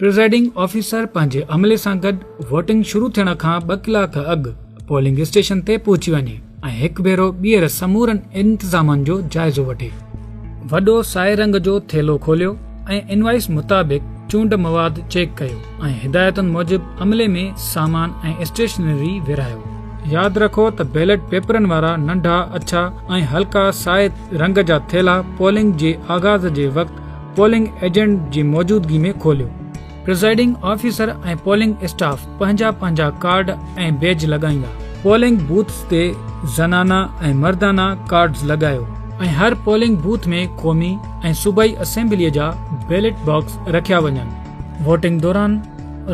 Presiding officer پنهنجي عملي سان گڏ ووٽنگ شروع ٿيڻ کان ٻه ڪلاڪ اڳ پولنگ اسٽيشن تي پهچي وڃي ۽ هڪ ڀيرو ٻيهر سمورن انتظامن جو جائزو وٺي. وڏو سائي رنگ جو ٿيلهو کوليو ۽ انوائس مطابق چونڊ مواد چيڪ ڪيو ۽ هدايتن موجب عملي ۾ سامان ۽ اسٽيشنري ورهايو. ياد رکو ته بيلٽ پيپرن وارا ننڍا اڇا ۽ هلڪا سائي رنگ جا ٿيلها پولنگ جي آغاز جي وقت پولنگ ايجنٽ جي موجودگي ۾ کوليو. پرزائيڊنگ آفيسر ۽ پولنگ اسٽاف پنهنجا پنهنجا ڪارڊ ۽ بيج لڳائيندا. پولنگ بوٿس تي زنانا ۽ مردانا ڪارڊز لڳايو ۽ هر پولنگ بوٿ ۾ قومي ۽ صوبائي اسيمبليء جا بيلٽ باڪس رکيا وڃن. ووٽنگ دوران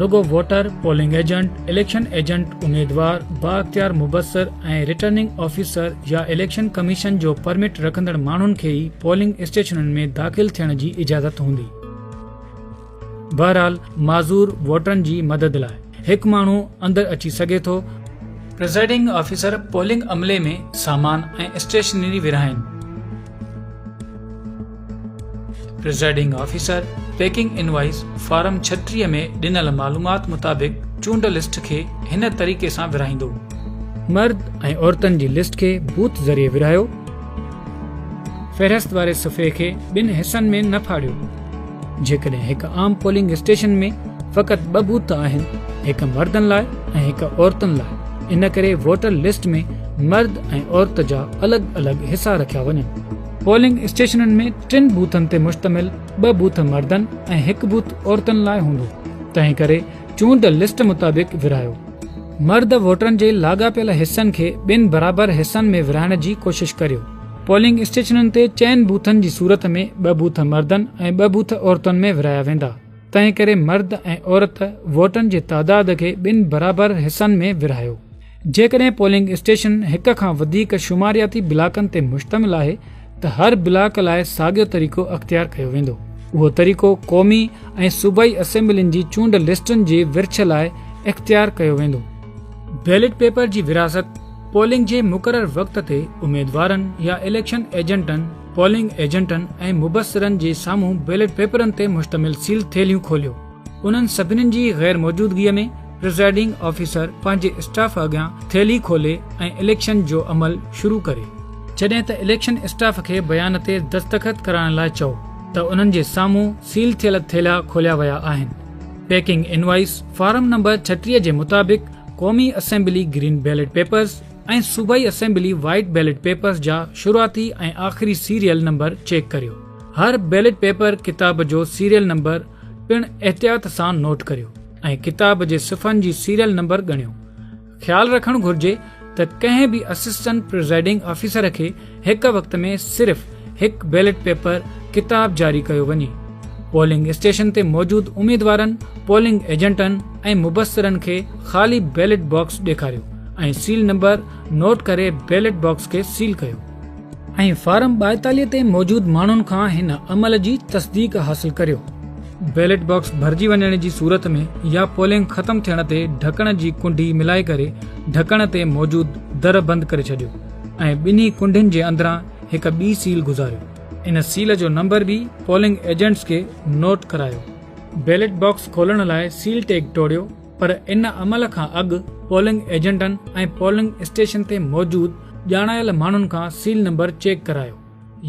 رڳو voter, polling agent, election agent, اميدوار، بااختيار مبصر ۽ رٽرننگ آفيسر يا اليڪشن ڪميشن جو پرمٽ رکندڙ ماڻهن کي ئي پولنگ اسٽيشنن ۾ داخل ٿيڻ جي اجازت هوندي. بهرحال معذور ووٽرن جي مدد لاء هڪ ماڻهو اندر اچي سگهي ٿو. پرزائيڊنگ آفيسر پولنگ عملي ۾ سامان ۽ stationery ورهائين. Presiding officer packing invoice form 36 ۾ ڏنل معلومات مطابق چونڊ لسٽ کي هن طريقي سان ورهائيندو. مرد ۽ عورتن جي لسٽ کي بوٿ ذريعي ورهايو. فهرست واري صفحي کي ٻن حصن ۾ نه ڦاڙيو. جيڪڏهن هڪ عام پولنگ اسٽيشن ۾ فقط ٻه بوٿ آهن، هڪ مردن لاء ۽ هڪ عورتن لاء، ان ڪري ووٽر لسٽ ۾ مرد ۽ عورت جا الڳ الڳ حصا رکيا وڃن. پولنگ اسٽيشنن ۾ ٽن بوٿن تي مشتمل ٻه بوٿ مردن ۽ هڪ بوٿ عورتن لاء هوندو، تنهن ڪري چونڊ لسٽ مطابق ورهايو. مرد ووٽرن جي لاڳاپيل حصن کي ٻن برابر حصن ۾ ورهائڻ جي ڪوشش ڪريو. پولنگ اسٽيشنن تي چئن بوٿن جي صورت ۾ ٻه بوٿ مردن ۽ ٻه بوٿ عورتن ۾ ورهايا ويندا، تنهن ڪري مرد ۽ عورت ووٽن جي تعداد کي ٻن برابر حصن ۾ ورهايو. جيڪڏهن پولنگ اسٽيشن هڪ کان وڌيڪ شمارياتي بلاڪن تي مشتمل آهي ته هر بلاڪ لاء ساڳيو طريقو اختيار ڪيو ويندو. اهو طريقو قومي ۽ صوبائي اسيمبلين جي چونڊ لسٽن جي ورڇ لاء اختيار ڪيو ويندو. بيلٽ پيپر جي ورهاست پولنگ جي مقرر وقت تي اميدوارن يا اليڪشن ايجنٽن، پولنگ ايجنٽن ۽ مبصرن جي سامهون بيلٽ پيپرن تي مشتمل سيل ٿيلهيون کوليو. انهن سڀني جي غير موجودگيء ۾ پرزائيڊنگ آفيسر پنهنجي اسٽاف اڳيان ٿيلهي کولي ۽ اليڪشن جو عمل شروع ڪري. جڏهن ته اليڪشن اسٽاف کي بيان تي دستخط ڪرائڻ لاء چئو ته انهن جي سامهون سيل ٿيل ٿيلها کوليا ويا آهن. پيڪنگ انوائس فارم نمبر 36 جي مطابق قومي اسيمبلي گرين بيلٽ پيپرز ۽ صوبائي اسيمبلي وائيٽ بيلٽ پيپرز جا شروعاتي ۽ آخري سيريل نمبر چيڪ ڪريو. هر بيلٽ پيپر ڪتاب جو سيريل نمبر پڻ احتياط سان نوٽ ڪريو ۽ ڪتاب جي صفحن جي سيريل نمبر ڳڻيو. خيال رکڻ گهرجي ته ڪنهن به اسسٽنٽ پرزائيڊنگ آفيسر کي هڪ وقت ۾ صرف هڪ بيلٽ پيپر ڪتاب جاري ڪيو وڃي. پولنگ اسٽيشن تي موجود اميدوارن، پولنگ ايجنٽن ۽ مبصرن کي خالي بيلٽ باڪس ڏيکاريو ۽ سيل نمبر نوٽ ڪري بيلٽ باڪس کي سيل ڪيو. ۽ فارم 42 تي موجود ماڻهن کان هن عمل جي تصديق حاصل ڪريو. بيلٽ باڪس ڀرجي وڃڻ جي صورت ۾ يا پولنگ ختم ٿيڻ تي ڍڪڻ جي ڪنڍي ملائي ڪري ڍڪڻ تي موجود در بند ڪري ڇڏيو ۽ ٻنهي ڪنڍين جي اندران هڪ ٻي سيل گذاريو. ان سيل جو نمبر به پولنگ ايجنٽس کي نوٽ ڪرايو. بيلٽ باڪس کولڻ لاء سيل ٽيگ ٽوڙيو. پر ان عمل کان اڳ پولنگ ايجنٽن ۽ پولنگ اسٽيشن تي موجود ڄاڻايل ماڻهن کان سيل نمبر چيڪ ڪرايو.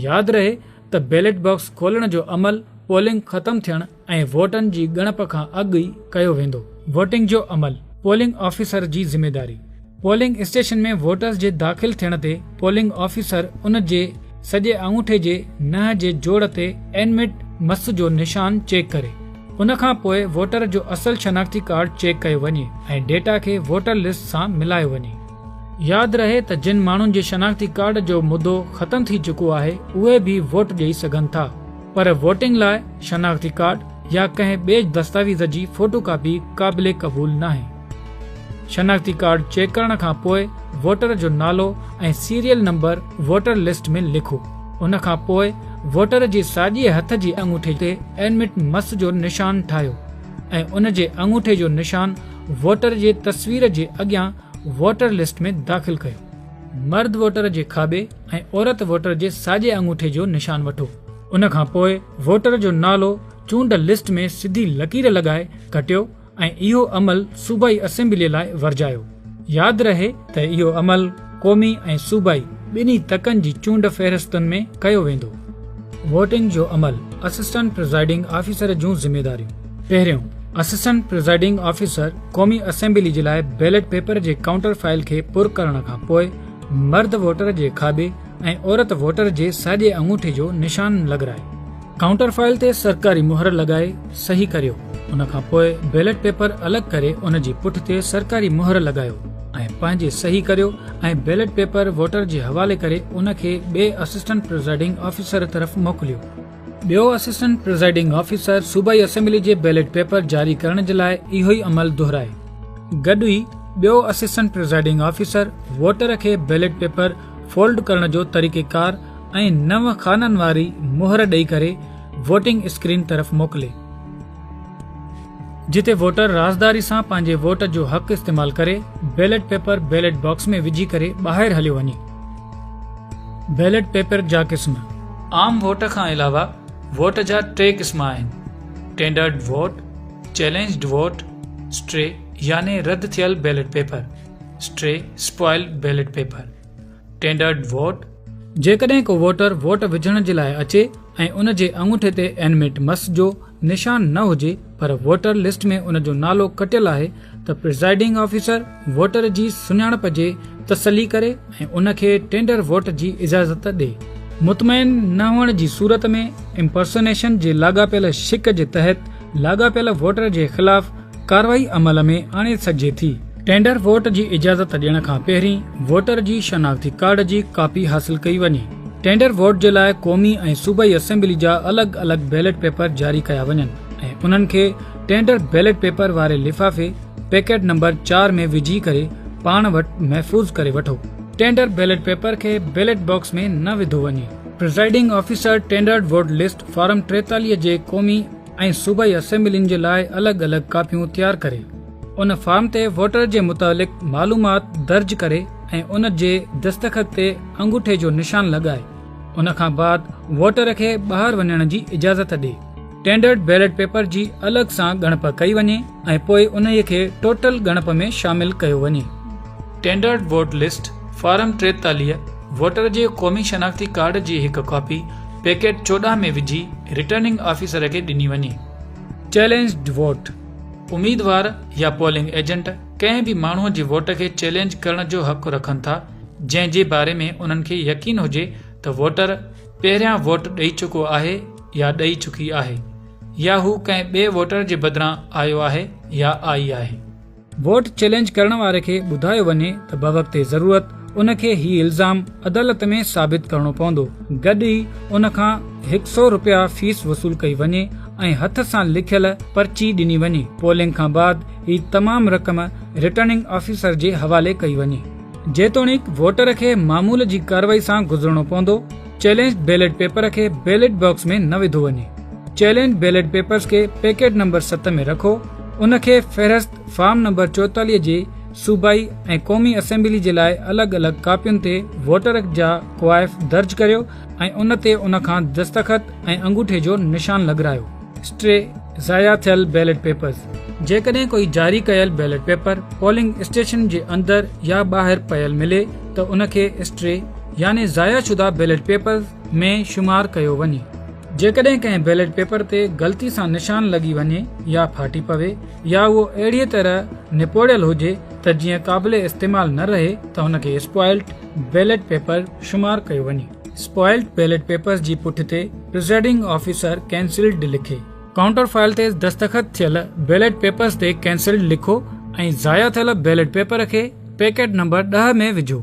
ياد رهي ته بيلٽ باڪس کولڻ جو عمل پولنگ ختم ٿيڻ ۽ ووٽن جي ڳڻپ کان اڳ ئي ڪيو ويندو. ووٽنگ جو عمل پولنگ آفيسر جي ذميداري. پولنگ اسٽيشن ۾ ووٽرز جي داخل ٿيڻ تي پولنگ آفيسر ان جي سڄي آڱوٺي جي ننهن جي جوڙ تي اينمٽ مس جو نشان چيڪ ڪري. ان کان پوء ووٽر جو اصل شناختي ڪارڊ چيڪ ڪيو وڃي ۽ ڊيٽا کي ووٽر لسٽ سان ملايو وڃي. ياد رهي ته جن ماڻهن جي شناختي ڪارڊ جو مدو ختم ٿي چڪو آهي اهي به ووٽ ڏئي سگهن ٿا پر ووٽنگ لاء شناختي ڪارڊ يا ڪنهن ٻئي دستاويز جي فوٽو ڪاپي قابل قبول ناهي. شناختي ڪارڊ چيڪ ڪرڻ کان پوء ووٽر جو نالو ۽ سيريل نمبر ووٽر لسٽ ۾ لکو. ان کان پوء ووٽر جي ساڄي هٿ جي اڱوٺي تي اينمٽ مس جو نشان ٺاهيو ۽ ان جي اڱوٺي جو نشان ووٽر جي تصوير جي اڳيان ووٽر لسٽ ۾ داخل ڪيو. مرد ووٽر جي کاٻي ۽ عورت ووٽر جي ساڄي اڱوٺي جو نشان وٺو. ان کان پوء ووٽر جو نالو چونڊ لسٽ ۾ سڌي لڪير لڳائي ڪٽيو ۽ اهو عمل صوبائي اسيمبلي لاء ورجايو. ياد رهي ته اهو عمل قومي ۽ صوبائي ٻنهي تڪن جي چونڊ فهرستن ۾ ڪيو ويندو. ووٽنگ جو عمل، اسسٽنٽ پرزائيڊنگ آفيسر جون ذميداريون. پهريون، اسسٽنٽ پرزائيڊنگ آفيسر قومي اسيمبلي جي لاء بيلٽ پيپر جي ڪائونٽر فائل کي پر ڪرڻ کان پوء مرد ووٽر جي کاٻي ۽ عورت ووٽر جي ساڄي آڱوٺي جو نشان لڳرائي. ڪائونٽر فائل تي سرڪاري مهر لڳائي صحيح ڪريو. ان کان پوء بيلٽ پيپر الڳ ڪري ان جي پٺ تي سرڪاري مهر لڳايو ۽ پنهنجي صحيح ڪريو ۽ بيلٽ پيپر ووٽر جي حوالي ڪري ان کي ٻئي اسسٽنٽ پرزائيڊنگ آفيسر طرف موڪليو. ٻيو اسسٽنٽ پرزائيڊنگ آفيسر صوبائي اسيمبلي جي بيلٽ پيپر جاري ڪرڻ جي لاء اهو ئي عمل دهرائي. گڏ ئي ٻيو اسسٽنٽ پرزائيڊنگ آفيسر ووٽر کي بيلٽ پيپر فولڊ ڪرڻ جو طريقيڪار ۽ نو خانن واري مهر ڏئي ڪري ووٽنگ اسڪرين طرف موڪلي. جتي ووٽر رازداري سان پنهنجي ووٽ جو حق استعمال ڪري بيلٽ پيپر بيلٽ باڪس ۾ وجهي ڪري ٻاهر هليو وڃي. بيلٽ پيپر جا قسم. عام ووٽ کان علاوه ووٽ جا ٽي قسم آهن، ٽينڊرڊ ووٽ، چئلينجڊ ووٽ، اسٽري يعني رد ٿيل ballot paper, stray spoiled ballot paper. Tendered vote, جيڪڏهن ڪو ووٽر ووٽ وجهڻ جي لاء اچي ۽ ان جي آڱوٺي تي اينميٽ مس جو نشان نه هجي پر ووٽر لسٽ ۾ ان جو نالو ڪٽيل آهي ته پرزائيڊنگ آفيسر ووٽر جي سڃاڻپ جي تسلي ڪري ۽ ان کي ٽينڊر ووٽ جي اجازت ڏي. مطمئن نه هئڻ جي صورت ۾ امپرسونيشن جي لاڳاپيل شق جي تحت لاڳاپيل ووٽر جي خلاف ڪارروائي عمل ۾ آڻي سگهجي ٿي. ٽينڊر ووٽ جي اجازت ڏيڻ کان پهرين ووٽر جي شناختي ڪارڊ جي ڪاپي حاصل ڪئي وڃي. ٽينڊر ووٽ جي لاء قومي ۽ صوبائي اسيمبلي جا الڳ الڳ بيلٽ پيپر جاري ڪيا وڃن ۽ انهن کي ٽينڊر بيلٽ پيپر واري لفافي پيڪيٽ نمبر چار ۾ وجهي ڪري پاڻ وٽ محفوظ ڪري وٺو. ٽينڊر بيلٽ پيپر کي بيلٽ باڪس ۾ نه وڌو وڃي. Presiding officer tendered vote list form 43 جي قومي ۽ صوبائي اسيمبلين جي لاء الڳ الڳ ڪاپيون تيار ڪري ان فارم تي ووٽر جي متعلق معلومات درج ڪري ۽ ان جي دستخط تي انگوٺي جو نشان لڳائي ان کان بعد ووٽر کي ٻاهر وڃڻ جي اجازت ڏي. ٽينڊرڊ بيلٽ پيپر جي الڳ سان ڳڻپ ڪئي وڃي ۽ پوء انهي کي ٽوٽل ڳڻپ ۾ شامل ڪيو وڃي. ٽينڊرڊ ووٽ لسٽ فارم 43 ووٽر جي قومي شناختي ڪارڊ جي هڪ ڪاپي پيڪيٽ 14 ۾ وجهي رٽرننگ آفيسر کي ڏني وڃي. چئلينجڊ ووٽ، اميدوار يا پولنگ ايجنٽ ڪنهن به ماڻهو جي ووٽ کي چئلينج ڪرڻ جو حق رکن ٿا جنهن جي باري ۾ انهن کي يقين هجي ته ووٽر پهريان ووٽ ڏئي چڪو آهي يا ڏئي چڪي آهي يا هو ڪنهن ٻئي ووٽر جي بدران آيو آهي يا آئي آهي. ووٽ چئلينج ڪرڻ واري کي ٻڌايو وڃي ته بوقت ضرورت ان کي هي الزام عدالت ۾ ثابت ڪرڻو پوندو، گڏ ئي ان کان هڪ سئو رپيا فيس وصول ڪئي وڃي ۽ هٿ سان لکيل پرچي ڏني وڃي، پولنگ کان بعد هي تمام رقم رٽرننگ آفيسر جي حوالي ڪئي وڃي. جيتوڻيڪ ووٽر کي معمول جي ڪارروائي سان گذرڻو پوندو، چئلينجڊ بيلٽ پيپر کي بيلٽ باڪس ۾ نه وڌو وڃي. چئلينجڊ بيلٽ پيپرز کي پيڪيٽ نمبر 7 ۾ رکو، ان کي فهرست فارم نمبر 44 جي صوبائي ۽ قومي اسيمبلي جي لاء الڳ الڳ ڪاپين تي ووٽر جا ڪوائف درج ڪريو ۽ ان تي ان کان دستخط ۽ انگوٺي جو نشان لڳرايو. اسٽري، ضايع ٿيل بيلٽ پيپرز، جيڪڏهن ڪوئي جاري ڪيل بيلٽ پيپر پولنگ اسٽيشن جي اندر يا ٻاهر پيل ملي ته ان کي اسٽري يعني ضايع شده بيلٽ پيپرز ۾ شمار ڪيو وڃي. جيڪڏهن ڪنهن بيلٽ پيپر تي غلطي سان نشان لڳي وڃي يا ڦاٽي پوي يا اهو اهڙيء طرح نپوڙيل هجي ته جيئن قابل استعمال نه رهي ته ان کي اسپوائلٽ بيلٽ پيپر شمار ڪيو وڃي. اسپوائلٽ بيلٽ پيپرز جي پٺ تي پرزائيڊنگ آفيسر ڪينسلڊ لکي. ڪائونٽر فائل تي دستخط ٿيل بيلٽ پيپرز تي ڪينسلڊ لکو ۽ ضايع ٿيل بيلٽ پيپر کي پيڪيٽ نمبر 10 ۾ وجهو.